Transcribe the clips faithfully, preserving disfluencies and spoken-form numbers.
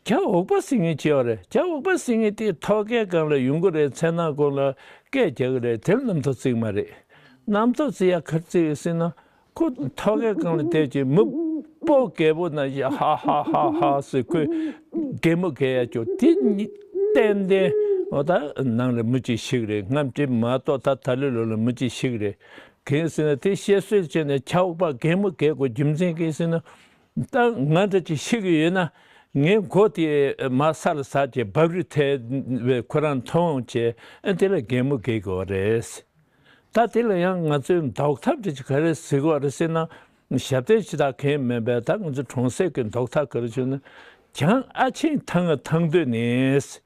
བྱ་འུག་པ་ཟེར་མཁན་ཅིག་ཡོད་རེད། བྱ་འུག་པ་ཟེར་མཁན་དེ་ཐོག་ཁའི་སྒང་ལ་ཡོང་གི་རེད། མཚན་ནག་ཁོག་ལ་སྐད་རྒྱག་གི་རེད། དེར་རྣམ་རྟོག་བརྩི་གི་མ་རེད། རྣམ་རྟོག་བརྩི་ཡ་ག་རེ་བརྩི་ཡོད་ཟེར་ན། ཁོ་ཐོག་ཁའི་སྒང་ལ་བསྡད་ཀྱི་མི་སྤོ་རྒད་པོ་ན་ཧ་ཧ་ཧ་ཧ་ཟེར། ཁོས་གད་མོ་བགད་ཡ་ཅོ་དེ་ནི་ཏན་ཏན་འོ་ད་ནང་ལ་མི་གཅིག་ཤི་གི་རེད། སྔ་ཕྱི་མ་གཏོགས་ད་ད་ལོའི་ལོ་ལ་མི་གཅིག་ཤི་གི་རེད། གང་ཟེར་ན་དེ་བཤད་སྲོལ་བྱས་ནས་བྱ་འུག་པ་གད་མོ་བགད་དགོས་རྒྱུ་མཚན་གང་ཟེར་ན། ད་ང་འདྲ་ཅིག་ཤི་གི་ཡོད་ན། ངའི་མགོ་དེ་མར་ས་ལ་ཟག་བྱས་འབབ་རུལ་ཐལ་བའི་ཁོ་རང་མཐོང་བྱས། ཨ་དེ་ལ་གད་མོ་བགད་དགོས་པ་རེད། ད་དེ་ལ་ཡང་ང་ཚོས་ཟློག་ཐབས་འདྲ་ཅིག་ག་རེ་ཟེར་དགོས་རེད་ཟེར་ན། ཞབས་བརྟན་ཅིག་ད་གང་མིན་པས། ད་ང་ཚོ་གྲོང་གསེབ་ཀྱི་ཟློག་ཐབས་ག་རེ་བྱུང་ན། བྱང་ཨ་ཆེན་ཐང་ང་ཐང་སྟོད་ནས།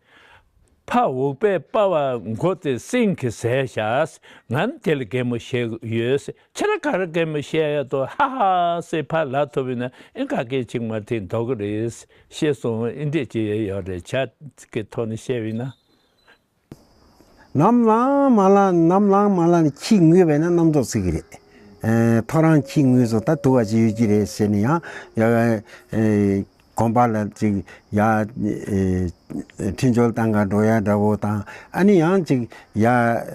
ཕ་འུག་པས་སྤར་བ་མགོ་དེ་སེང་གེ་ཟས་བཞག་ང་ནི་དེ་ལ་གད་མོ་བཤད་ཡོད། ཁྱེད་རང་ག་རེ་གད་མོ་བཤད་ཡ་འདུག་ཧ་ཧ་ཟེར་ཕར་ལབ་ཐུབ་ཡོད་ན། ཨེ་ག་གེ་ཅིག་མ་དེ་ཟློག་གི་རེད། ཤེས་སོང་། ཨེ་འདྲས་ཅིག་ཡོད་རེད། བྱ་གི་ཐོག་ནས་བཤད་པ་ཡིན་ན། ནམ་ལངས་མ་ལངས། ནམ་ལངས་མ་ལངས་ནས་ཁྱི་ངུས་པས་ན་རྣམ་རྟོག་བརྩི་གི་རེད། ཨེ་ཐོ་རངས་ཁྱི་ངུས་སོང་། ད་སྡུག་པ་ཅིག་ཡོད་ཀྱི་རེད་ཟེར་ནས། ཡང་ཡ་ཨེ་དགོན་པ་ལ་ཅིག་ཡ་ཨེ་འཕྲིན་བཅོལ་བཏང་ག་འགྲོ་ཡ་འདྲ་བོ་དང་། ཨ་ནི་ཡང་ཅིག་ཡ་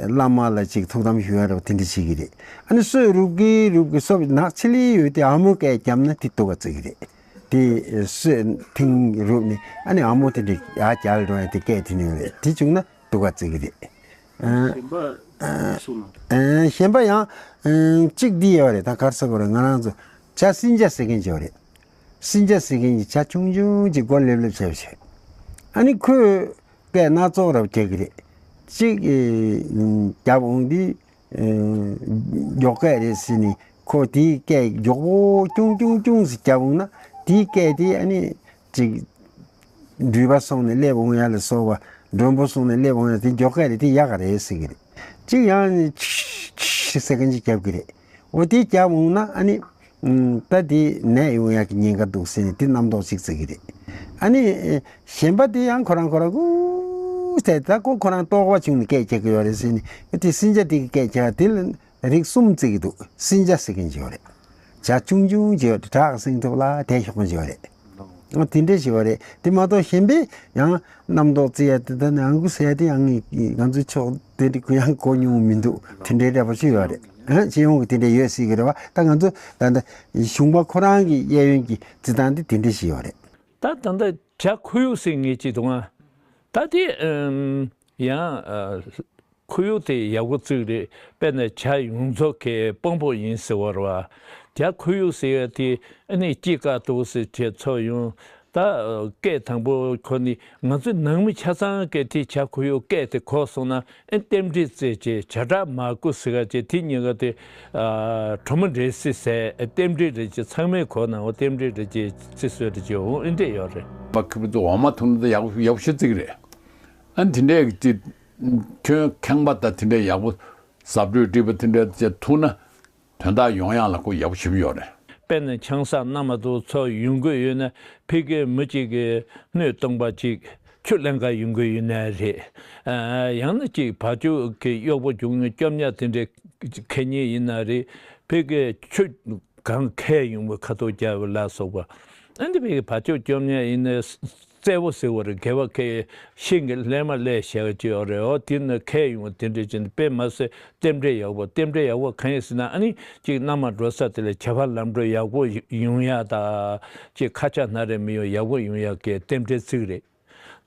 བླ་མ་ལ་ཅིག་ཐུགས་དམ་ཞུ་ཡ་འདྲ་བོ་དེ་འདྲ་བྱེད་ཀྱི་རེད། ཨ་ནི་སོས་རུབ་ཀྱི་རུབ་ཀྱི་སོབ་ནག་ཆི་ལི་ཡོད་དེ་ཨ་མོ་སྐད་བརྒྱབ་ན་དེ་སྡུག་པ་བརྩི་གི་རེད། དེ་སོས་ཐིང་རུབ་ནས་ཨ་ནི་ཨ་མོ་དེ་འདྲ་ཡ་རྒྱལ་འགྲོ་ཡ་དེ་སྐད་དེ་ནས་ཡོད་རེད། དེ་བྱུང་ན་སྡུག་པ་བརྩི་གི་རེད། ཨ། གཞན་པ་གསུངས་ན། ཨ། གཞན་པ་ཡང་ཨ་གཅིག་འདི་ཡོད་རེད། ད་ག་རེ་ཟེར་དགོས་རེད། ང་རང་ཚོ་བྱ་སྲིན་བྱ་ཟེར་མཁན་ཅིག་ཡོད་རེད། སྲིན་བྱ་ཟེར་མཁན་གྱི་བྱ་ཆུང་ཆུང་ཅིག་མགོ་ལེབ་ལེབ་བྱས་པ་ཅིག་ཨ་ནི་ཁོས་སྐད་སྣ་ཚོགས་རབ་རྒྱག་གི་རེད། གཅིག་ཨེ་རྒྱབ་འོང་དུས་ཨེ་མགྱོགས་སྐད་རེད་ཟེར་ནས། ཁོ་དེའི་སྐད་མགྱོགས་པོ་ཅུང་ཅུང་ཅུང་ཟེར་རྒྱབ་འོང་ན། དེའི་སྐད་དེ་ཨ་ནི་ཅིག་འགྲུལ་པ་སོང་ནས་སླེབས་འོང་ཡ་ལ་སོགས་པ། མགྲོན་པོ་སོང་ནས་སླེབས་འོང་ཡ། དེ་མགྱོགས་སྐད་རེད། དེ་ཡག་ག་རེད་ཟེར་གི་རེད། གཅིག་ཡང་ནི་ཆི་ཆི་ཟེར་མཁན་ཅིག་རྒྱབ་གི་རེད། འོ་དེ་རྒྱབ་འོང་ན་ཨ་ནི་ད་དེ་ནད་ཡོང་ཡ་གི་ཉེན་ཁ་འདུག་ཟེར་ནས་དེ་རྣམ་རྟོག་ཅིག་བརྩི་གི་རེད། ཨ་ནི་གཞན་པ་དེ་ཡང་ཁོ་རང་ཁོ་རང་གུ་ཟེར། ད་ཁོ་ཁོ་རང་རྟོགས་པ་བྱུང་ནས་སྐད་རྒྱག་གི་ཡོད་རེད་ཟེར་ནས། དེ་སྲིན་བྱ་དེ་གི་སྐད་རྒྱག་དེ་ལ་རིགས་གསུམ་བརྩི་གི་འདུག་སྲིན་བྱ་ཟེར་མཁན་ཅིག་ཡོད་རེད། བྱ་ཆུང་ཆུང་ཅིག་ཡོད་རེད། བྲག་གི་སེང་ཐུབ་ལ་དེ་ཤོག་མཁན་ཅིག་ཡོད་རེད། ཨ་དེ་འདྲ་ཞིག་ཡོད་རེད། དེ་མ་གཏོགས་གཞན་པའི་ཡང་རྣམ་རྟོག་བརྩི་ཡ་དེ་ད་ནི་ཨང་ཀུ་ཟེར་ཡ་དེ་ཡང་ང་ཚོའི་ཕྱོགས་དེ་འདྲ་གུ་ཡང་གོ་མྱོང་མི་འདུག་དེ་འདྲའི་འདྲ་པོ་ཞིག་ཡོད་རེད། ཨ་སྤྱི་ཡོངས་ཀྱི་དེ་འདྲ་ཡོད་སྲིད་ཀྱི་རེད་བ། ད་ང་ཚོ་ད་ལྟ་གཞུང་པ་ཁོ་རང་གི་གཡས་གཡོན་གྱི་བརྩི་སྟངས་དེ་དེ་འདྲ་ཞིག་ཡོད་རེད། ད་ད་ལྟ་བྱ་ཁོར་ཡུག་ཟེར་མཁན་ཅིག་འདུག་ཨ། ད་དེ་ཨམ་ཡང་ཨ་ཁོར་ཡུག་དེ་ཡག་པོ་བརྩི་གི་རེད། དཔེར་ན་བྱ་ཡོངས་རྫོགས་ཀྱི་དཔང་པོ་ཡིན་ཟེར་བ་རེད་བ། བྱ་ཁོར་ཡུག་ཟེར་ཡ་དེ་ཨ་ནི་སྐྱིད་དགའ་འདུག་ཟེར་བྱས་ཚོ་ཡོང་། ད་སྐད་དང་པོ་ཁོ་ནི་ང་ཚོ་ནང་མི་ཆ་ཚང་གིས་དེ་བྱ་ཁོར་ཡུག་སྐད་དེ་གོ་སོང་ན། ཨེ་རྟེན་འབྲེལ་བརྩི་བྱས་བྱ་བྲག་མ་སྐུ་ཟེར་ག་བྱས། དེ་གཉིས་ཀ་དེ་ཨ་གྲོགས་མོ་འདྲ་སྲིད་ཟེར། ཨེ་རྟེན་འབྲེལ་རེད་ཅེས། ཚང་མས་གོ་ན་འོ་རྟེན་འབྲེལ་རེད་ཅེས་བརྩི་སྲོལ་རེད་ཅེས་འོང་ཨེ་འདྲས་ཡོད་རེད། པ་ཁི་པི་ཏུ་འོ་མ་འཐུང་ན་ད་ཡག་པོ་ཡག་པོ་ཞིག་བརྩི་གི་རེད། ཨ་ནི་དེ་འདྲས་ཀྱི་ཁྱོད་ཁེངས་པ་དང་དེ་འདྲས་ཡག་པོ་ཟབ་སྤྲོས་སྒྲིག་པ་དེ་འདྲས་བྱས་འཐུང་ན། དོན་དག་ཡོང་ཡག་ལ་ཁོ་ཡག་པོ་ཞེ་པོ་ཡོད་རེད། དཔེར་ན་ཆང་ས་མནའ་མ་འདུག་ཚོ་ཡོང་གི་ཡོད་ན། ཕ་གིའི་མི་གཅིག་གིས་སྣོད་སྟོང་པ་གཅིག་ཆུ་ལེན་ག་ཡོང་གི་ཡོད་ན་རེད། ཨ་ཡང་ན་གཅིག་བ་ཕྱུགས་ཀྱི་གཡོག་པོ་བྱུང་ནས་སྐྱོབ་ཉག་དེ་འདྲའི་ཁེ་ཉེན་ཡིན་ན་རེད། ཕ་གིའི་ཆུ་གང་ཁྱེར་ཡོང་བའི་ཁ་ཐུག་རྒྱབ་ལ་སོགས་པ། ཨ་ནི་ཕ་གི་བ་ཕྱུགས་སྐྱོབ་ཉག་ཡིན་ན། བཙན་པོ་ཟེར་བ་རེད། དགེ་བ་ཁེ་ཤིང་གི་ལྷས་མ་ལྷས་བྱས་པ་ཅིག་ཡོད་རེད། འོ་དེ་ནི་ཁྱེར་ཡོང་བ་དེ་འདྲ་ཅིག་ནི་དཔེ་མ་སྲིད་རྟེན་འབྲེལ་ཡག་པོ། རྟེན་འབྲེལ་ཡག་པོ་གང་ཡིན་ཟེར་ན། ཨ་ནི་གཅིག་མནའ་མ་འགྲོ་ས་དེ་ལ་བྱ་བ་ལམ་འགྲོ་ཡག་པོ་ཡོང་ཡ་ད། གཅིག་ཁ་ཆག་སྣ་རལ་མི་ཡོང་ཡག་པོ་ཡོང་ཡ་གི་རྟེན་འབྲེལ་བརྩི་གི་རེད།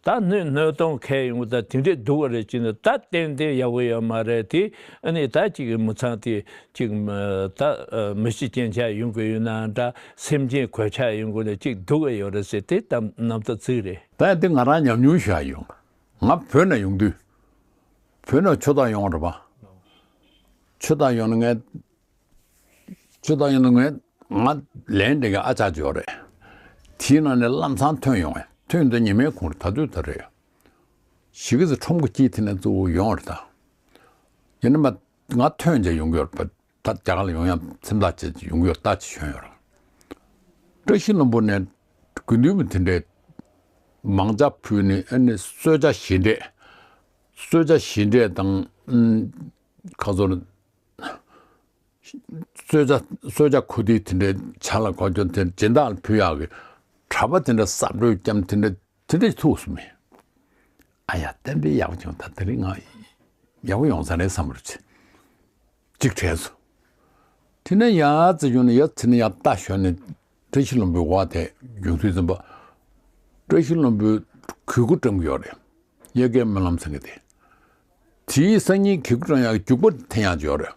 ད་སྣོད་སྣོད་སྟོང་ཁྱེར་ཡོང་བ་ད་དེ་འདྲས་སྡུག་པ་རེད་ཅེས་ནི་ད་ཏན་ཏན་ཡག་པོ་ཡོད་མ་རེད་དེ། ཨ་ནི་ད་གཅིག་གི་མི་ཚང་དེ་གཅིག་ད་མི་ཤི་རྐྱེན་ཆགས་ཡོང་གི་ཡོད་ན་འདྲ། སེམས་ཅན་གོད་ཆག་ཡོང་གི་ན་གཅིག་སྡུག་པ་ཡོད་རེད་ཟེར། དེ་ད་རྣམ་རྟོག་བརྩི་གི་རེད། ད་ཡང་དེ་ང་རང་ཉམས་མྱོང་ཞུ་ཡ་ཡོང་། ང་བོད་ནས་ཡོང་དུས། བོད་ནས་ཆུ་ཐག་ཡོང་བ་རེད་པ། ཆུ་ཐག་ཡོང་ནས་ངས། ཆུ་ཐག་ཡོང་ནས་ངས་ང་ལན་འདེབས་མཁན་ཨ་ཅག་ཅིག་ཡོད་རེད། དེའི་ནང་ནས་ལམ་སང་ཐོན་ཡོང་བས། ཐོན་དུས་ཉི་མའི་གུང་རེད། ད་དུས་ད་རེད། གཞིས་ཀ་རྩེ་ཁྲོམ་སྐོར་དཀྱིལ་དེ་ནས་གཙོ་བོ་ཡོང་བ་རེད་ད། ཡིན་ནའི་མ་ང་ཐོན་བྱས་ཡོང་གི་ཡོད་རེད་པ། ད་རྒྱ་གར་ལ་ཡོང་ཡ་སེམས་ཐག་བཅད་ཡོང་གི་ཡོད། ད་ཅིག་བྱོན་ཡོད་རེད། བཀྲ་ཤིས་ལྷུན་པོ་ནས་དགེ་འདུན་པ་དེ་འདྲས་མང་ཇ་ཕུལ་ནས། ཨ་ནི་གསོལ་ཇ་བཞེས་འབྲས། གསོལ་ཇ་བཞེས་འབྲས་དང་། ཨུམ། ཁ་སོར། གསོལ་ཇ་གསོལ་ཇ་ཁུ་ཐིག་དེ་འདྲའི་ཇ་ལ་གོ་ཅོ་དེ་སྦྱིན་བདག་ལ་ཕུལ་ཡག་གི་གྲྭ་པ་དེ་འདྲ་གསབ་རོལ་བརྒྱབ་དེ་འདྲ་ དེ་འདྲ་ཐུག་སོང་མེད། ཨ་ཡ་རྟེན་འབྲེལ་ཡག་པོ་བྱུང་། ད་དེ་རིང་ང་ཡག་པོ་ཡོང་ས་རེད་བསམ་རུ་ཆེ། གཅིག་དྲན་སོང་། དེ་ནས་ཡར་རྩེ་གཞུང་ནས་ཡར་ཚེ་ནས་ཡར་རྟ་ཞོན་ནས་བཀྲ་ཤིས་ལྷུན་པོའི་འོག་དེ་རྒྱུག་དུས་ཙམ་པ། བཀྲ་ཤིས་ལྷུན་པོའི་གོས་སྐུ་བཀྲམ་གྱི་ཡོད་རེད། དབྱར་ཁའི་སྨོན་ལམ་ཟེར་གྱི་དེ། དེའི་སང་ཉིན་གོས་སྐུ་བཀྲམ་ཡག་རྒྱུག་པ་འཐེན་ཡག་ཅིག་ཡོད་རེད།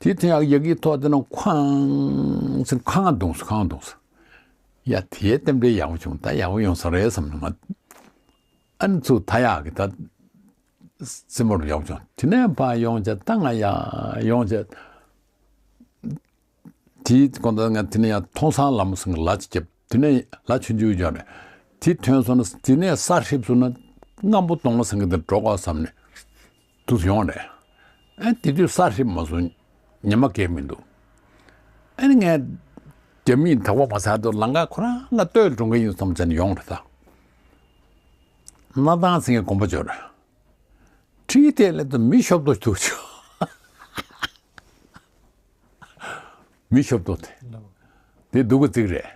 དེ་འཐེན་ཡག་ཡ་གིའི་ཐོག་དེ་ན་ཁང་ཟེར་ཁང་བརྡུངས་སོང་། ཁང་བརྡུངས་སོང་། ཡ་དེའི་རྟེན་འབྲེལ་ཡག་པོ་བྱུང་། ད་ཡག་པོ་ཡོང་ས་རེད་བསམ་ནས་ང་ཨ་ནི་ཚུར་ཐ་ཡག་གི་ད་རྩེ་མོར་ཡག་པོ་བྱུང་། དེ་ནས་ཕར་ཡོང་བྱས་ད་ང་ཡར་ཡོང་བྱས། དེའི་དགོང་དག་ང་དེ་ནས་ཡང་མཐོང་སང་ལམ་སེང་གི་ལ་ཅིག་བརྒྱབ། དེ་ནས་ལ་ཆུང་ཆུང་ཡོད་རེད། དེ་ཐོན་སོང་ན་དེ་ནས་ས་ཧྲིབ་སོང་ན་སྔམ་པོ་གཏོང་ལ་སེང་གེ་དེ་འགྲོ་དགོས་བསམ་ནས་འདུག་ཡོང་རེད། ཨ་དེ་དུས་ས་ཧྲིབ་མ་སོང་། ཉི་མ་གས་མི་འདུག་ཨ་ནི་ངས་རྒྱ་མིས་དག་པ་མ་ཟ་དུ་ལམ་ཁ་ཁོ་རང་ང་ལྟོས་འགྲོ་གི་ཡིན་བསམ་བྱས་ནས་ཡོང་རེད་ད། སྣར་ཐང་སེང་གེ་དགོན་པ་འབྱོར་རེད། ཁྲིའི་ཐད་ལ་དུ་མི་ཤོབ་ཏོ་འདུག་ཆོག་མི་ཤོབ་ཏོ་དེ། དེ་སྡུག་གི་རྩིག་རེད།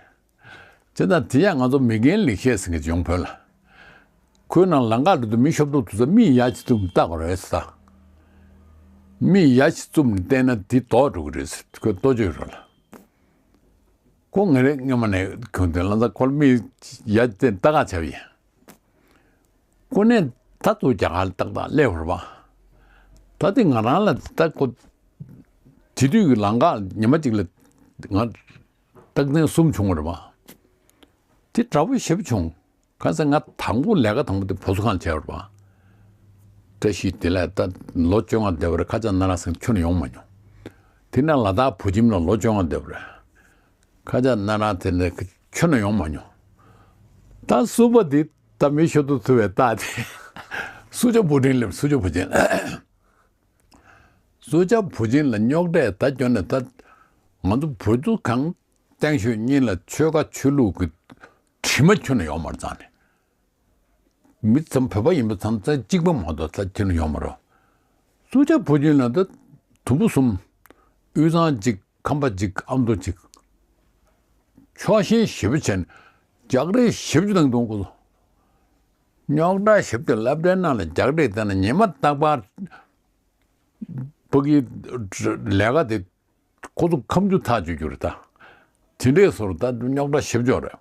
བྱས་ཙང་དེ་ཡང་ང་ཚོ་མི་རྒན་ལེགས་བཤད་ཟེར་མཁན་ཅིག་ཡོང་བོད་ལ། ཁོའི་ནང་ལམ་ཁ་འགྲོ་དུས་མི་ཤོབ་ཏོ་འདུག་ས་མིས་ཡ་ཅིག་བཙུམ་བལྟ་དགོས་རེད་ཟེར། མིས་ཡ་ཅིག་བཙུམ་ནས་བལྟས་ན་དེ་ལྡོག་འགྲོ་གི་རེད་ཟེར། ཁོས་ལྟོ་ཅོག་རོལ་ལ། ཁོ་ང་རེ་སྔོན་མ་ནས་གོ་དོན་ལ་ད་ཁོ་མིས་ཡ་ཅིག་བལྟ་ག་བྱས་པ་ཡིན། ཁོ་ནས་ད་ཚུར་རྒྱ་གར་ཏག་ཏག་སླེབས་པ་རེད་པ། ད་དེ་ང་རང་ལ་ད་ཁོ་དེ་དུས་ཀྱི་ལམ་ཁ་ཉི་མ་གཅིག་ལ་ང་རྟགས་མཚན་གསུམ་བྱུང་བ་རེད་པ། དེ་དྲག་པོ་ཞེ་པོ་བྱུང་། གང་ཟེར་ང་དང་པོ་ལས་ཀ་དང་པོ་དེ་བུ་གསོ་ཁང་བྱས་པ་རེད་པ། བཀྲ་ཤིས་བདེ་ལེགས་ད་ལོ་བཅོ་ལྔ་བསྡད་པ་རེད། ཁ་ཆག་སྣ་རལ་སེང་ཁྱོན་ནས་ཡོང་མ་མྱོང་། དེ་ནས་ལ་དྭགས་བུ་ཁྱིམ་ལ་ལོ་བཅོ་ལྔ་བསྡད་པ་རེད། ཁ་ཆག་སྣ་རལ་དེ་ནས་ཁྱོན་ནས་ཡོང་མ་མྱོང་། ད་གསུམ་པ་དེ་ད་མི་ཤོབ་ཏོ་འདུག་པའི་རྟགས་དེ། སུ་ཇཱ་བུ་ཁྲིན་སླེབས། སུ་ཇཱ་བུ་ཁྲིན། སུ་ཇཱ་བུ་ཁྲིན་ལ་རྙོག་དྲ་ད་བརྒྱབ་ནས་ད་ང་ཚོ་བོད་དུ་གང་སྟེང་ཤོད་གཉིས་ལ་ཆོལ་ཁ་ཆོས་ལུགས་ཀྱི་དྲི་མ་ཁྱོན་ནས་ཡོང་མ་རེད་ཙང་ནས། མི་ཚང་བོད་པ་ཡིན་པ་ཚང་ཚང་གཅིག་པ་མ་གཏོགས་ད་ཁྱོན་ནས་ཡོང་མ་རེད། སུ་ཇཱ་བུ་ཁྲིན་ལ་ད་དུམ་བུ་གསུམ། དབུས་གཙང་གཅིག་ཁམས་པ་གཅིག་ཨ་མདོ་གཅིག་ཕྱོགས་ཞེན་ཞེ་པོ་བྱས་ནས་རྒྱག་རེས་ཞེ་པོ་ཅིག་བཏང་འདུག་ཁོ་ཚོ། རྙོག་དྲ་ཞེ་པོ་ཅིག་སློབ་གྲྭའི་ནང་ལ་རྒྱག་རེས་བཏང་ནས་ཉི་མ་རྟག་པར་ཕ་གིའི་ལས་ཀ་དེ་ཁོ་ཚོ་ཁ་མཆུ་ཐག་གཅོད་རྒྱུ་རེད་ད། དེ་འདྲའི་བཟོ་འདྲ་ད་རྙོག་དྲ་ཞེ་པོ་ཅིག་རེད།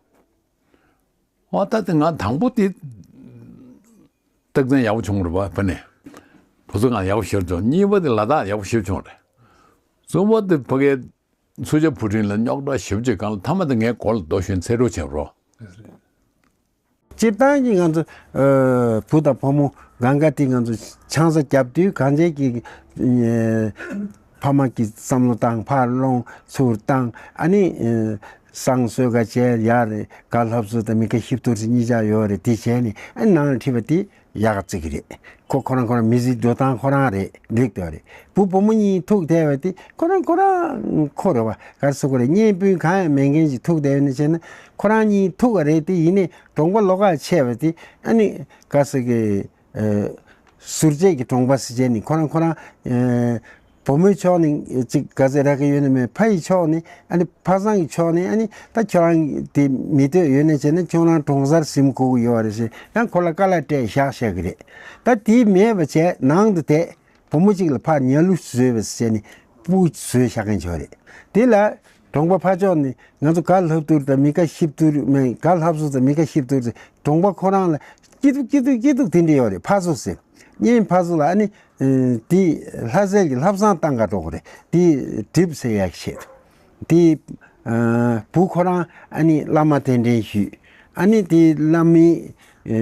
འོ་ད་དེ་ང་དང་པོ་དེ་རྟགས་མཚན་ཡག་པོ་བྱུང་རེད་པ། ཕ་ནས་བུ་གསོ་ཁང་ཡག་པོ་ཞེ་པོ་བྱུང་། གཉིས་པ་དེ་ལ་དྭགས་ཡག་པོ་ཞེ་པོ་བྱུང་རེད། གསུམ་པ་དེ་ཕ་གིའི་སུ་ཇཱ་བུ་ཁྲིན་ལ་རྙོག་དྲ་ཞེ་པོ་ཅིག་སྒང་ལ་མཐའ་མ་དེ་ངའི་སྒོ་ལ་རྡོ་གཞོན་ཚེ་རོགས་བྱས་རོགས། སྤྱིར་བཏང་གི་ང་ཚོ་ཨ་བུ་དང་བུ་མོ་གང་ག་དེ་ང་ཚོ་ཆང་ས་བརྒྱབ་དུས་གང་བྱས་ཀྱི་ཨ་ཕ་མ་གི་བསམ་བློ་བཏང་། ཕར་སློང་ཚུར་བཏང་། ཨ་ནི་ཨ་བསང་གསོལ་ཁ་བྱས། ཡར་རེད་གར་ལྷབ་སོ་དང་མི་ཁ་ཤིབ་ཐུར་ཟེར་གཉིས་ཆ་ཡོད་རེད། དེ་བྱས་ནས་ཨ་ནི་ནང་ལ་ཁྲིད་པ་དེ་ཡག་ག་བརྩི་གི་རེད། ཁོ་ཁོ་རང་ཁོ་རང་མི་ཚེའི་འགྲོ་སྟངས་ཁོ་རང་རེད། འགྲིག་འདུག་རེད། བུ་བུ་མོ་གཉིས་ཐུག་བསྡད་པ་དེ་ཁོ་རང་ཁོ་རང་ཁོ་རེད་བ། ག་རེ་ཟེར་དགོས་རེད། གཉེན་སྤུན་གང་ཡང་མེད་མཁན་ཞིག་ཐུག་བསྡད་ཡོད་ན་བྱས་ན་ཁོ་རང་གཉིས་ཐུག་ག་རེད་དེ། ཡིན་ནའི་གྲོང་པ་ལོགས་ཀ་ཆད་པ་དེ། ཨ་ནི་ག་ཟེར་གི་ཨ་ཟུར་བཅད་ཀྱི་གྲོང་པ་ཟེར་བྱས་ནས་ཁོ་རང་ཁོ་རང་ཨ་བུ་མོའི་ཕྱོགས་ནས་ཅིག་ག་ཚོད་རག་གི་ཡོད་ན་མེད། ཕ་ཡི་ཕྱོགས་ནས་ཨ་ནི་ཕ་བཟང་གི་ཕྱོགས་ནས་ཨ་ནི་ད་ཁྱོད་རང་དེ་མི་འདོད་ཡོད་ན་བྱས་ན་ཁྱོད་རང་གྲོང་གསར་ཟིན་དགོས་ཀྱི་ཡོད་རེད་ཟེར་ཡང་ཁོ་ལ་དཀའ་ལས་སྤྲད་བཞག་བཞག་གི་རེད། ད་དེ་མེད་པ་བྱས་ནང་དུ་བསྡད། བུ་མོ་གཅིག་ལ་ཕར་ཉལ་ལུགས་བཟོས་པ་ཟེར་ནས་སྤུ་གུ་བཟོས་བཞག་མཁན་ཅིག་ཡོད་རེད། དེ་ལ་གྲོང་པ་ཕར་ཕྱོགས་ནས་ང་ཚོ་གར་ལྷབ་ཐུར་དང་མི་ཁ་ཤིབ་ཐུར་མེད། གར་ལྷབ་སོ་དང་མི་ཁ་ཤིབ་ཐུར་ཟེར་གྲོང་པ་ཁོ་རང་ལ་སྐྱིད་སྡུག་སྐྱིད་སྡུག་སྐྱིད་སྡུག་དེ་འདྲ་ཡོད་རེད། ཕར་ཚུར་ཟེར་གཉེན་ཕར་ཚུར་ལ་ཨ་ནི་ཨ་དེ་ལྷ་སྲས་ཀྱི་ལྷ་བསང་བཏང་ག་འགྲོ་གི་རེད། དེ་གྲིབ་སེལ་ཡག་ཆེད་དུ། དེ་ཨ་བུ་ཁོ་རང་ཨ་ནི་བླ་མ་གདན་འདྲེན་ཞུས། ཨ་ནི་དེ་བླ་མའི་ཨ་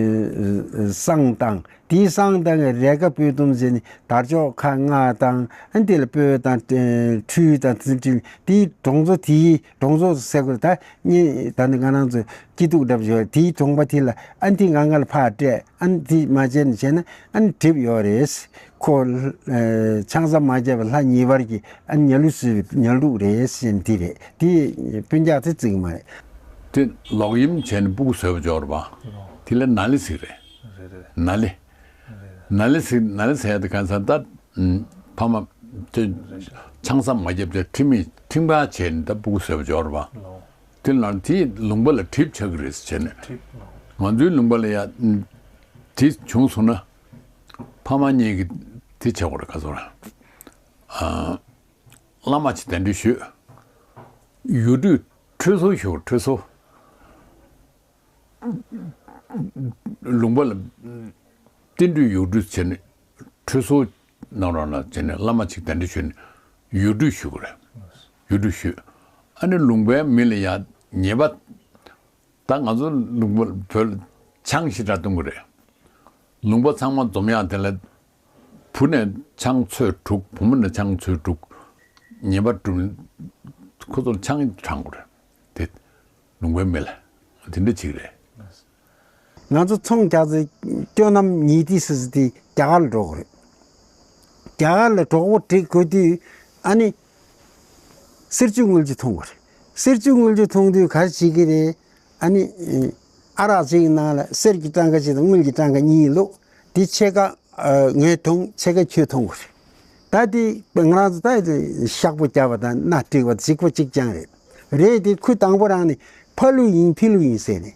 བསང་བཏང་། དེའི་བསང་བཏང་གི་རས་ཁ་སྤོས་ཐུམ་ཟེར་ནས་དར་ལྕོག་ཁ་ལྔ་དང་། ཨ་ནི་དེ་ལ་སྤོས་དང་ཨ་ཁྲུས་དང་དེ་ཚོ་བྲིས། དེའི་གྲོང་ཚོ་དེའི་གྲོང་ཚོ་ཟེར་དགོས་རེད། ད་ནི་ད་ནི་ང་རང་ཚོ་སྐྱིད་སྡུག་འདྲ་པོ་ཞིག་ཡོད་རེད། དེའི་གྲོང་པ་དེ་ལ་ཨ་ནི་དེ་ང་ང་ལ་ཕར་སྤྲད། ཨ་ནི་དེ་མ་བྱས་ནས་བྱས་ན་ཨ་ནི་གྲིབ་ཡོད་རེད། ཁོ་ཨ་ཆང་ས་མ་བརྒྱབ་པ་ལྷ་ཉིས་བར་གྱི་ཨ་ནི་ཉལ་ལུགས་བཟོས་པའི་ཉལ་ལུགས་རེད་ཟེར་ནས་དེ་རེད། དེ་སྤུན་ཀྱག་དེ་བརྩི་གི་མ་རེད། དེ་ལོག་གཡེམ་བྱས་ནས་སྤུ་གུ་བཟོས་པ་འབྱོར་བ། དེ་ལ་ན་ལི་ཟེར་རེད། རེད་རེད། ན་ལི། ན་ལི་ཟེར་ན་ལི་ཟེར་ཡ་དེ་གང་ཟེར་ད། ཨུམ། ཕ་མ་དེ་ཆང་ས་མ་བརྒྱབ་དེ་ཁྲིམས་མེད་ཁྲིམས་ཁང་བྱས་ནས་ད་སྤུ་གུ་བཟོས་པ་འབྱོར་བ། ལོ། དེ་ལ་དེའི་ལུང་པ་ལ་གྲིབ་ཆགས་ཀྱི་རེད་ཟེར་བྱས་ནས། གྲིབ་ལོ། ང་ཚོའི་ལུང་པ་ལ་ཡ་དེ་བྱུང་སོང་ན། ཕ་མ་གཉིས་ཀྱིས་དེ་བྱེད་དགོས་རེད། ག་ཚོད་ར། ཨ། བླ་མ་ཅིག་གདན་འདྲེན་ཞུས། ཡུལ་གྲུ་ཁྲུས་གསོལ་ཞུ། ཁྲུས་གསོལ། ལུང་པ་ལ་རྟེན་འབྲེལ་ཡུལ་གྲུ་བྱས་ནས་ཁྲུས་གསོལ་གནང་རོགས་གནང་བྱས་ནས། བླ་མ་ཅིག་གདན་འདྲེན་ཞུས་ནས་ཡུལ་གྲུ་ཞུ་དགོས་རེད། ཡུལ་གྲུ་ཞུས། ཨ་ནི་ལུང་པའི་མི་ལ་ཡ་ཉེས་པ། ད་ང་ཚོ་ལུང་པ་བོད་ལ་ཆང་ཞེ་དྲག་བཏུང་གི་རེད། ལུང་པ་ཚང་མ་འཛོམས་ཡག་དེ་ལ། བུ་ནས་ཆང་ཚོད་དྲུག་བུ་མོ་ནས་ཆང་ཚོད་དྲུག་ཉེས་པ་བསྒྲུབས་ནས་ཁོ་ཚོར་ཆང་དྲངས་དགོས་རེད། དེ་ལུང་པའི་མི་ལ་དེ་འདྲ་ཅིག་རེད། ང་ཚོ་ཚོང་རྒྱག་ཚེ་སྐྱོ་ནམ་ཉི་ཏི་སི་སི་དེ་རྒྱ་གར་ལ་འགྲོ་དགོས་རེད། རྒྱ་གར་ལ་གྲོགས་པོ་བསྒྲིག་དགོས་དུས། ཨ་ནི་གསེར་ཆུ་དངུལ་ཆུ་འཐུང་དགོས་རེད། གསེར་ཆུ་དངུལ་ཆུ་འཐུང་དུས་ག་རེ་བྱེད་ཀྱི་རེད། ཨ་ནི་ཨ་རག་ཅིག་ནང་ལ་གསེར་གྱི་གྲངས་ཀ་གཅིག་དང་དངུལ་གྱི་གྲངས་ཀ་གཉིས་བླུགས། དེ་ཕྱེད་ཀ་ངས་འཐུང་། ཕྱེད་ཀ་ཁྱོད་འཐུང་དགོས་རེད། ད་དེ་ང་རང་ཚོ་ད་ཤག་པོ་བརྒྱབ་པ་དང་སྣ་དཀྲིས་པ་གཟིག་པོ་གཅིག་རྐྱང་རེད། རེད་དེ་ཁོས་དང་པོ་རང་ནས་ཕ་ལུ་ཡིན་ཕི་ལུ་ཡིན་ཟེར་ནས།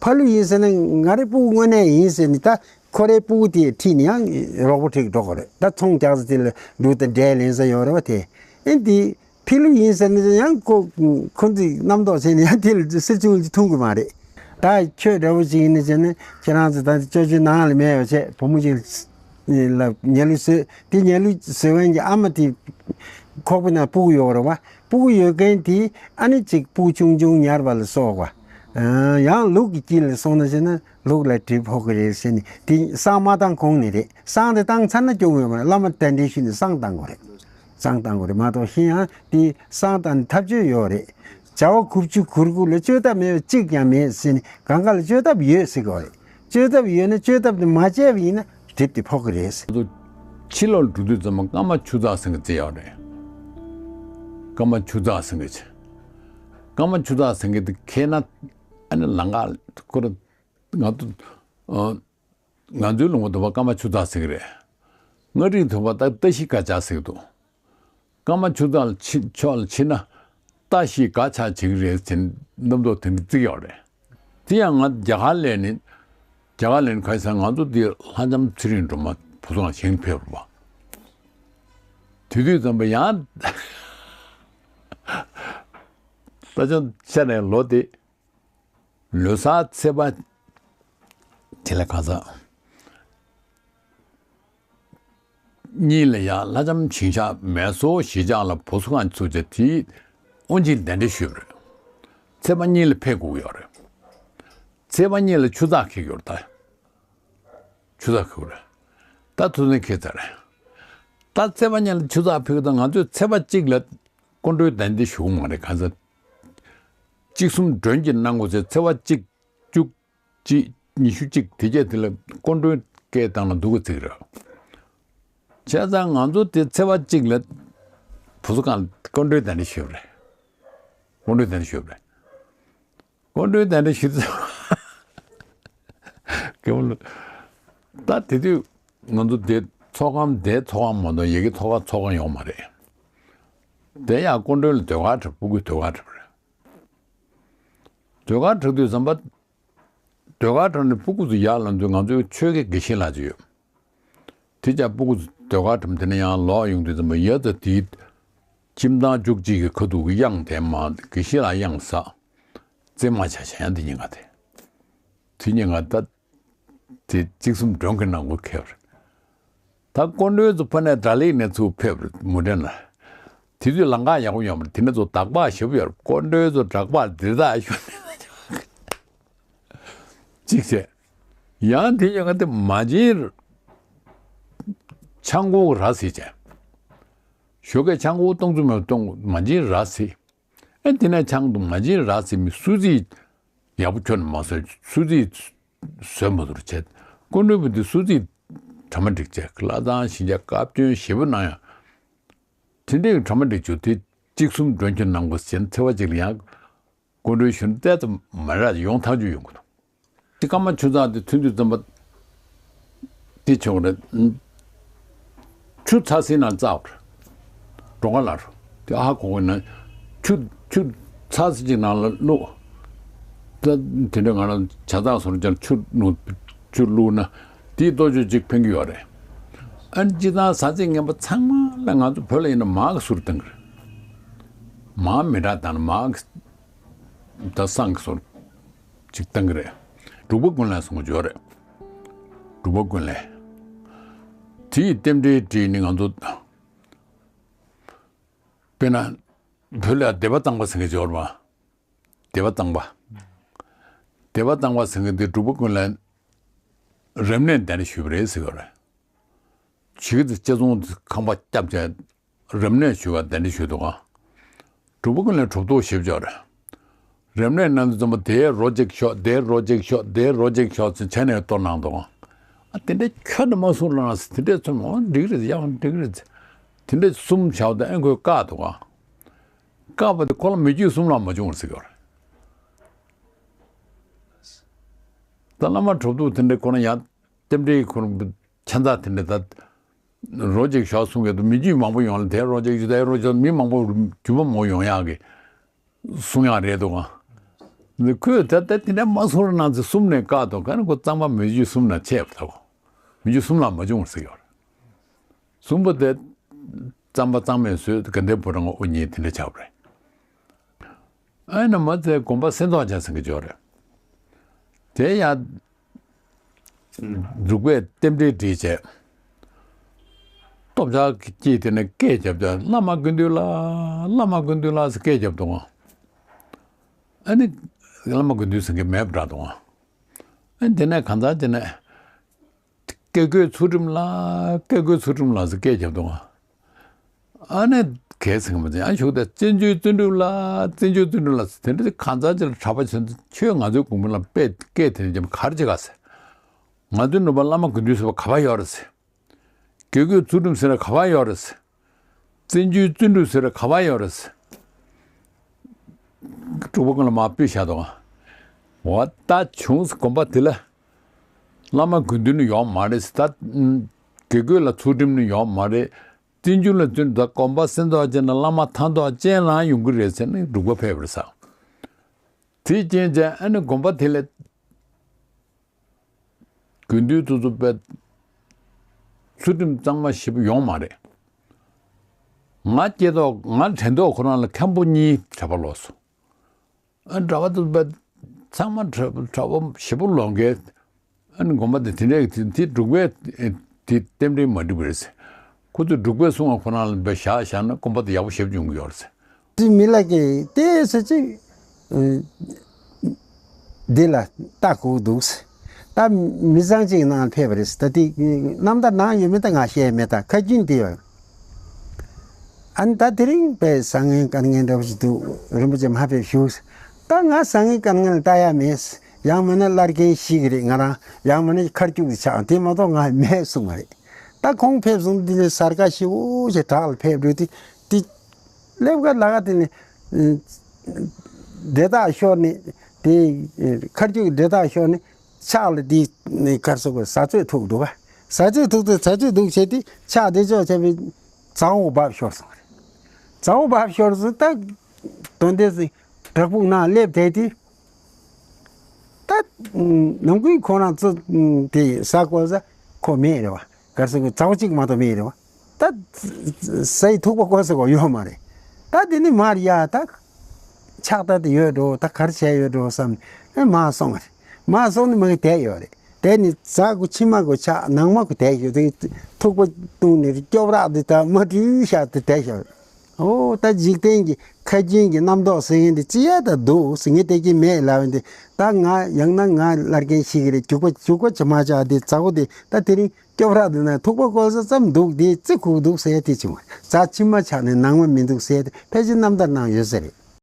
ཕ་ལུ་ཡིན་ཟེར་ན་ང་རའི་སྤུ་གུ་དངོས་གནས་ཡིན་ཟེར་ནས། ད་ཁོ་རའི་སྤུ་གུ་དེ་ཁྲིད་ནས་ཡང་རོགས་པོ་ཁྲིད་འགྲོ་གི་རེད། ད་ཚོང་རྒྱག་ས་དེ་ལ་འབྲུ་དང་འབྲས་ལེན་ས་ཡོད་རེད་བ། དེ་ཨེ་འདི་ཕི་ལུ་ཡིན་ཟེར་ནས་ཡང་ཁོ་ཁོ་ཚོས་རྣམ་རྟོག་བྱས་ནས་ཡང་དེ་ལ་གསེར་ཆུ་དངུལ་ཆུ་འཐུང་གི་མ་རེད། ད་ཁྱོད་འདྲ་བོ་ཅིག་ཡིན་ནི་བྱས་ན། ཁྱེད་རང་ཚོ་ད་ཅོ་ཅོའི་ནང་ལ་མེད་པ་བྱས། བུ་མོ་ཅིག་ལ་ཉལ་ལུས་བཟོས། དེ་ཉལ་ལུས་བཟོས་མཁན་གྱི་ཨ་མ་དེ་ཁོག་པའི་ནང་སྤུ་གུ་ཡོད་རེད་བ། སྤུ་གུ་ཡོད་མཁན་དེ་ཨ་ནི་ཅིག་སྤུ་གུ་ཆུང་ཆུང་ཉར་བ་ལ་སོགས་པ། ཡང་ལུག་གི་དཀྱིལ་ལ་སོང་ན་བྱས་ན་ལུག་ལ་གྲིབ་ཕོག་གི་རེད་ཟེར་ནས། དེ་བསང་མ་བཏང་གོང་ནས་རེད། བསང་དེ་བཏང་ཚར་ན་སྐྱོན་ཡོད་མ་རེད། བླ་མ་གདན་འདྲེན་ཞུས་ནས་བསང་བཏང་དགོས་རེད། བསང་བཏང་དགོས་རེད་མ་གཏོགས། གཞན་ཡང་དེ་བསང་བཏང་ནས་ཐབས་ཇུས་ཡོད་རེད། བྱ་བ་དགུ་བཅུ་གོ་དགུ་ལ་བཅོས་ཐབས་མེད་པ་གཅིག་ཀྱང་མེད་ཟེར་ནས། གང་ག་ལ་བཅོས་ཐབས་ཡོད་ཟེར་གྱི་ཡོད་རེད། བཅོས་ཐབས་ཡོད་ན་བཅོས་ཐབས་དེ་མ་བྱས་པ་ཡིན་ན་གྲིབ་དེ་ཕོག་གི་རེད་ཟེར། ང་ཚོ་ཕྱི་ལོགས་འགྲོ་དུས་ཙམ་པ་སྐར་མ་ཆུ་ཚགས་ཟེར་མཁན་ཅིག་ཡོད་རེད། སྐར་མ་ཆུ་ཚགས་ཟེར་མཁན་ཅིག་སྐར་མ་ཆུ་ཚགས་ཟེར་མཁན་དེ་འཁེལ་ན། ཨ་ནི་ལམ་ཁ་ཁོ་ར། ང་ཚོ་ཨ། ང་ཚོའི་ལུང་པ་དུ་བ་སྐར་མ་ཆུ་ཚགས་ཟེར་གྱི་རེད། མངའ་རིས་དུ་བ་ད་ཏ་ཤི་ག་ཆག་ཟེར་གྱི་འདུག་སྐར་མ་ཆུ་ཚགས་ལ་ཕྱི་ཕྱོགས་ལ་ཕྱིན་ན་ཏ་ཤི་ག་ཆག་བྱེད་ཀྱི་རེད་ཟེར་རྣམ་རྟོག་དེ་འདྲ་བརྩི་གི་ཡོད་རེད། དེ་ཡང་ང་རྒྱ་གར་ལ་ནི། རྒྱ་གར་ལ་ནི་ག་རེ་ཟེར་ན། ང་ཚོ་འདི་ལྷ་ལྕམ་ཚེ་རིང་སྒྲོལ་མ་བུ་ཚོ་ལ་བཞེངས་ཕེབས་པ། དེ་དུས་ཙམ་པ་ཡང་ལྷ་ལྕམ་ཤར་ནས་ལོ་དེ། ལོ་གསར་ཚེས་པ་དེ་ལ་གང་ཟག་གཉིས་ལ་ཡང་ལྷ་ལྕམ་ཞིང་གཤེགས་མེ་སོར་བཞི་ལྕགས་ལ་བུ་གསོ་ཁང་ཚུགས་བྱས། དེའི་དབུ་འབྱེད་གདན་འདྲེན་ཞུས་པ་རེད། ཚེས་པ་གཉིས་ལ་ཕེབས་དགོས་ཀྱི་ཡོད་རེད། ཚེས་པ་གཉིས་ལ་ཆུ་ཚགས་འཁེལ་གྱི་ཡོད་རེད། ད་ཆུ་ཚགས་འཁེལ་རེད། ད་ཐུགས་འཛིན་འཁེལ་ཚར་རེད། ད་ཚེས་པ་གཉིས་ལ་ཆུ་ཚགས་ཕེབས་ཀྱི་འདུག་ང་ཚོས་ཚེས་པ་གཅིག་ལ་སྐུ་མགྲོན་གདན་འདྲེན་ཞུ་གི་མ་རེད། གང་ཟག་གཅིག་གསུམ་མགྲོན་གྱི་གནང་དགོས་ཚེ། ཚེས་པ་གཅིག་བཅུ། གཅིག་ཉི་ཤུ་གཅིག་དེ་རྗེས་དེ་ལ་སྐུ་མགྲོན་སྐད་བཏང་ན་འདུག་གི་ཚིག་རེད། བྱས་ཙང་ང་ཚོ་དེ་ཚེས་པ་གཅིག་ལ་བུ་གསོ་ཁང་སྐུ་མགྲོན་གདན་འདྲེན་ཞུས་པ་རེད། སྐུ་མགྲོན་གདན་འདྲེན་ཞུས་པ་རེད། སྐུ་མགྲོན་གདན་འདྲེན་ཞུས་ཚེ། སྐྱེ་བོ་ལ། ད་དེ་དུས་ང་ཚོ་དེ་ཚོགས་ཁང་། དེ་ཚོགས་ཁང་མ་གཏོགས་ཡ་གི་ཐོག་ཁ་ཚོགས་ཁང་ཡོད་མ་རེད། དེ་ཡང་སྐུ་མགྲོན་ལ་ཟློས་གར་འཁྲབ། སྤུ་གུས་ཟློས་གར་འཁྲབ་རེད། ཟློས་གར་འཁྲབ་དུས་ཙམ་པ། ཟློས་གར་འཁྲབ་ནས་སྤུ་གུ་ཚོ་ཡར་ལངས་དུས། ང་ཚོའི་ཆོས་དགེ་དགེ་བཤེས་ལགས་ཅིག་ཡོད། དེ་ཅག་སྤུ་གུ་ཚོ་ཟློས་གར་འཁྲབ། དེ་ནས་ཡར་ལོག་ཡོང་དུས་ཙམ་པ། ཡ་ད་དེའི་ཁྱིམ་ཐང་བཅུ་གཅིག་གི་ཁ་ཐུག་གི་གཡང་དེ་མར་དགེ་བཤེས་ལགས་གཡང་ཟ། རྩེད་མོ་བྱས་བྱས་ཡང་དེ་ཉིན་ཀ་དེ། དེ་ཉིན་ཀ་ད་དེ་གཅིག་གསུམ་མགྲོན་གྱི་ནང་ཁུལ་ཁེལ་བ་རེད། ད་སྐུ་མགྲོན་ཚོ་ཕ་ནས་སྒྲ་གླིང་ནས་ཚུར་ཕེབས་རེད། མུ་འབྲེལ་ལ། དེ་དུས་ལམ་ཁ་ཡག་པོ་ཡོད་མ་རེད། དེ་ནས་ཚུར་སྦྲག་པ་ཞེ་པོ་ཡོད་རེད། སྐུ་མགྲོན་ཚོ་སྦྲག་པ་འདིར་ད་ཞུ་ནས། གཅིག་བྱས། ཡང་དེ་ཉིན་ཀ་དེ་མ་བྱན་ཆང་ཁུག་ར་བཟི་བྱས། ཞོགས་ཀས་ཆང་ཁུག་སྟོང་ཚོ་མེད་སྟོང་། མ་བྱན་ར་བཟི། ཨེ་དེ་ནས་ཆང་འཐུང་། མ་བྱན་ར་བཟི་མི་སུ་གཅིག་ཡག་པོ་ཁྱོན་ནས་མ་བཟོས། སུ་གཅིག་བཟོས་མ་ཐུབ་བྱས། སྐུ་མགྲོན་བུ་དེ་སུ་གཅིག་གྲ་མ་འགྲིག་བྱས། བླ་བྲང་ཞི་རྒྱས་བཀའ་བཀྱོན་ཞེ་པོ་གནང་ཡང་། དེ་འདྲའི་གྲ་མ་འགྲིག་བྱུང་། དེ་གཅིག་གསུམ་མགྲོན་ཁྱོད་གནང་དགོས་ཟེར་ནས་ཚེས་པ་གཅིག་ལ་ཡང་སྐུ་མགྲོན་ཞུ་ནས་ཏོག་ཙམ་མ་རག་ཡོང་ཐག་ཆོད་ཡོང་གི་འདུག་དེ་སྐར་མ་ཆུ་ཚགས་དེ་ཐོན་དུས་ཙམ་པ་དེ་བྱུང་རེད། ཆུ་ཚ་སའི་ནང་བཙགས་པ་རེད། གྲོང་ཁ་ལ་རུ་དེ་ཨ་ཧ་གོ་གོ་ན། ཆུ་ཆུ་ཚ་སེ་ཅིག་ནང་ལ་བླུགས། ད་དེ་འདྲ་ང་རང་ཇ་ཚགས་སོར་ཅན་ཆུ་ནུ་ཆུ་བླུགས་ན་དེའི་ལྟོ་ཆོས་གཅིག་ཕན་གྱི་ཡོད་རེད། ཨ་ནི་སྤྱིར་བཏང་ཟ་ཚིགས་ངན་པ་ཚང་མ་ལ་ང་ཚོ་བོད་ལ་ཡིན་ན་མར་གི་སོར་བཏང་གི་རེད། མར་མི་འདྲ་བཏང་ན་མར་གི་ད་བསང་གི་སོར་གཅིག་བཏང་གི་རེད། འབྲུག་པ་ཀུན་ལེགས་གསུང་གི་ཡོད་རེད། འབྲུག་པ་ཀུན་ལེགས། དེའི་རྟེན་འབྲེལ་བྲིས་ནི་ང་ཚོ། དཔེར་ན། བོད་ལ་སྡེ་པ་གཙང་པ་ཟེར་མཁན་ཅིག་ཡོད་རེད་པ། སྡེ་པ་གཙང་པ། སྡེ་པ་གཙང་པ་ཟེར་མཁན་དེ་འབྲུག་པ་ཀུན་ལེགས་རབ་གནས་གདན་འདྲེན་ཞུས་པ་རེད་ཟེར་གྱི་ཡོད་རེད། ཞིག་གིས་དེ་དཔྱད་རྩོམ་ཁང་པ་བརྒྱབ་བྱས་རབ་གནས་ཞུས་པ་གདན་འདྲེན་ཞུས་འདུག་ག་འབྲུག་པ་ཀུན་ལེགས་གྲུབ་ཐོབ་ཞེས་པ་ཅིག་ཡོད་རེད། རབ་གནས་གནང་དུས་ཙམ་པ་དེའི་རོ་གཅིག་ཤོག་དེའི་རོ་གཅིག་ཤོག་དེའི་རོ་གཅིག་ཤོག་ཟེར་བྱས་ནས་གཏོར་གནང་འདུག་ག་ཨ་དེ་འདྲ་ཁྱོན་ནས་མ་གསུང་རོགས་གནང་ཟེར། དེ་འདྲས་གསུངས། འོ་འགྲིག་རེད། ཡག་འགྲིག་རེད། དེ་འདྲས་གསུམ་བྱའོ་དེ་ཨེ་ཁོས་བཀག་འདུག་ག་བཀག་པ་དེ་ཁོ་ལ་མི་རྒྱུད་གསུམ་ལ་མ་བྱུང་བར་ཟེར་གྱི་ཡོད་རེད། ད་བླ་མ་གྲུབ་ཐོབ་དེ་འདྲས་ཁོ་ན་ཡང་རྟེན་འབྲེལ་ཁོ་ན་ཁྱད་མཚར་དེ་འདྲས་ད་རོ་གཅིག་ཤོག་གསུང་གི་འདུག་མི་རྒྱུད་མང་པོ་ཡོང་ལ་དེ་རོ་གཅིག་ཞུ་དེ་རོ་གཅིག་མི་མང་པོ་རྒྱུད་པ་མང་པོ་ཡོང་ཡག་གི་གསུང་ཡག་རེད་འདུག་ག་འདི་ཁོས་ད་ལྟ་དེ་འདྲ་མ་གསུང་རོགས་གནང་ཟེར་གསུམ་ནས་བཀག་འདུག་ག་ནི་ཁོ་གཙང་པ་མི་རྒྱུད་གསུམ་ན་ཆད་པ་ད་གོ་མི་རྒྱུད་གསུམ་ལ་མ་བྱུང་བར་ཟེར་གྱི་ཡོད་རེད། གསུམ་པོ་དེ་གཙང་པ་གཙང་མའི་སྲོལ་དགའ་ལྡན་ཕོ་བྲང་དབུ་བརྙེས་དེ་འདྲ་ཆགས་པ་རེད། ཨ་ནི་མ་ཚད་དགོན་པ་སེ་ཏོག་ཅན་ཟེར་གྱི་ཡོད་རེད། དེ་ཡང་འབྲུག་པས་རྟེན་འབྲེལ་བྲིས་བྱས། སྟོབས་ཆག་གི་དེ་ནས་སྐད་རྒྱབ་བྱས། བླ་མ་དགེ་འདུན་ལགས། བླ་མ་དགེ་འདུན་ལགས་ཟེར་སྐད་རྒྱབ་འདུག་ག་ཨ་ནི་བླ་མ་དགེ་འདུན་ཟེར་མཁན་མེད་པ་འདྲ་འདུག་ག་ཨ་ནི་དེ་ནས་གང་ཟག་དེ་ནས། སྐྱེ་དགུའི་ཚུལ་ཁྲིམས་ལགས། སྐྱེ་དགུའི་ཚུལ་ཁྲིམས་ལགས་ཟེར་སྐད་རྒྱབ་འདུག་ག་ཨ་ནི་གལ་སྲིད་མ་ཚད་ཡང་ཞུགས་ཏེ་བཙན་བྱོལ་བརྩོན་འགྲུས་ལགས། བཙན་བྱོལ་བརྩོན་འགྲུས་ལགས་ཟེར་དེ་འདྲ་གང་ཟག་ཅིག་ལ་གྲགས་པ་བྱུང་ཚེ་ཁྱོད་ང་ཚོའི་དགོན་པ་ལ་དཔེ་སྐད་དེ་འདྲ་རྒྱབ་ག་རེ་བྱེད་ག་ཟེར། ང་ཚོའི་ནུབ་པ་བླ་མ་དགེ་འདུན་ཟེར་བ་ག་པར་ཡོད་རེད་ཟེར། སྐྱེ་དགུའི་ཚུལ་ཁྲིམས་ཟེར་བ་ག་པར་ཡོད་རེད་ཟེར། བཙན་བྱོལ་བརྩོན་འགྲུས་ཟེར་བ་ག་པར་ཡོད་རེད་ཟེར། སྤྲུལ་སྐུ་ལ་མར་ཕུད་བཞག་འདུག་ག་འོ་ད་བྱུང་ཟེར། དགོན་པ་དེ་ལ་བླ་མ་དགེ་འདུན་ནི་ཡོད་མ་རེད་ཟེར། ད་དགེ་བསྐོས་ལ་ཚུལ་ཁྲིམས་ནི་ཡོད་མ་རེད། བཙན་བྱོལ་ལ་བཙུན་ད་དགོན་པ་སེ་ཏོག་ཅན་ན་བླ་མ་ཐང་ཏོག་ཅན་རང་ཡོང་གི་རེད་ཟེར་ནས་འབྲུག་པ་ཕེབས་པ་རེད་ཟེར། དེ་རྐྱེན་བྱས་ཨ་ནི་དགོན་པ་དེ་ལ་དགེ་འདུན་ཚོ་ཚོ་པའི་ཚུལ་ཁྲིམས་གཙང་མ་ཞེ་པོ་ཡོད་མ་རེད། ང་སྐྱེས་ཐོག་ང་དྲན་ཐོག་ཁོ་རང་ལ་མཁན་པོ་གཉིས་གྲྭ་པ་ལོག་སོང་། ཨ་གྲྭ་པ་དེ་ཚང་མ་གྲྭ་གྲྭ་པ་ཞེ་པོ་ལོག་མཁན། ཨ་ནི་དགོན་པ་དེ་དེ་འདྲའི་དེ་དེ་འབྲུག་པས་དེ་རྟེན་འབྲེལ་མ་འགྲིག་པ་རེད་ཟེར། ཁོ་ཚོས་འབྲུག་པས་གསུང་བ་ཁོ་རང་ལ་བཞག་བཞག་ན་དགོན་པ་དེ་ཡག་པོ་ཞེ་པོ་ཡོང་གི་ཡོད་རེད་ཟེར། དེ་མི་ལ་གི་དེ་ཟེར་ཅིག་འདི་ལ་ལྟ་དགོས་འདུག་ཟེར། ད་མི་ཚང་གཅིག་ནང་ཕེབས་པ་རེད་ཟེར། ད་དེ་རྣམ་ཐར་ནང་ཡོད་མེད་ད་ང་ཤེས་མེད། ད་ཁ་རྒྱུན་དེ་ཡོད། ཨ་ནི་ད་དེ་རིང་དཔེ་བཟང་ངན་དཀའ་ངལ་འདྲ་པོ་ཞིག་འདུག་རིན་པོ་ཆེ་མ་ཕེབས་བཞུགས། ད་ང་བཟང་ངན་དཀའ་ངལ་ལ་ལྟ་ཡ་མེད། ཡང་མིན་ན་བླ་རྒན་ཞིག་རེད་ང་རང་། ཡང་མིན་ན་ཁ་རྒྱུག་ཆགས་དེ་མ་གཏོགས་ང་མེད་གསུངས་པ་རེད། ད་ཁོང་ཕེབས་སོང་དེ་ནས་གཟའ་སྐར་ཞེ་པོ་ཞིག་བྲག་ལ་ཕེབས་འགྲོ་དུས་དེ་སླེབས་ཀ་ལ་ཀ་དེ་ནས་སྡེ་བདག་ཤོར་ནས་དེ་ཁ་རྒྱུག་སྡེ་བདག་ཤོར་ནས། ཕྱག་ལ་དེ་ནས་གར་སོགས་ཀྱི་ཟ་ཚོད་ཐུག་འདུག་ག་ཟ་ཚོད་ཐུག་ཚེ་ཟ་ཚོད་འདུག་བྱས་ཏེ་ཕྱག་དེ་ཕྱོགས་བྱས་པའི་ཚ་བོ་འབབ་ཤོར་སོང་རེད། ཚ་བོ་འབབ་ཤོར་སོང་ད་དོན་དེ་སི་བྲག་ཕུག་ནང་སླེབས་བསྡད་དེ་ད་ནམ་རྒྱུན་ཁོ་རང་ཚོ་དེ་ཟ་དགོས་ས་ཁོ་མེད་རེད་བ། གར་སོགས་ཀྱི་ཚ་བོ་གཅིག་མ་གཏོགས་མེད་རེད་བ། ད་ཟས་ཐུག་པ་དགོས་ས་གོ་ཡོད་མ་རེད། ད་དེ་ནི་མར་ཡ་ད་ཕྱག་ད་དེ་ཡོད་འགྲོ། ད་གར་བྱས་ཡོད་འགྲོ་བསམ་ནས་མར་སོང་བ་རེད། མར་སོང་ནས་མ་གི་བསྡད་ཡོད་རེད། དེ་ནི་ཟ་གོ་ཕྱི་མ་གོ་ཆགས་ནང་མ་གོ་བསྡད་ཡོད་དེ་ཐུག་པ་བཏུང་ནས་སྐྱོབ་རག་དེ་ད་མ་བྲུས་ཤག་དེ་བསྡད་ཤག་ཨོ་ད་འཇིག་རྟེན་གྱི་ཁ་རྒྱུན་གྱི་རྣམ་རྟོག་ཟེར་མཁན་དེ་ཅི་ཡ་ད་འདུག་ཟེར་ངས་བསྡད་ཀྱི་མེད་ལབ་ཡོང་དེ་ད་ང་ཡང་ན་ང་བླ་རྒན་ཞིག་རེད། རྒྱུག་པ་རྒྱུག་པ་ཅི་མ་ཆགས་དེ་ཟ་གོ་དེ་ད་དེ་རིང་སྐྱོབ་རག་འདི་ན་ཐུག་པ་བཀོལ་ས་ཙམ་འདུག་དེ་ཙི་ཁུག་འདུག་ཟེར་དེ་བྱུང་བ། རྩ་ཕྱི་མ་ཆགས་ནས་ནང་མ་མི་འདུག་ཟེར་དེ་ཕལ་ཆེར་རྣམ་ཐར་ནང་ཡོད་ས་རེད།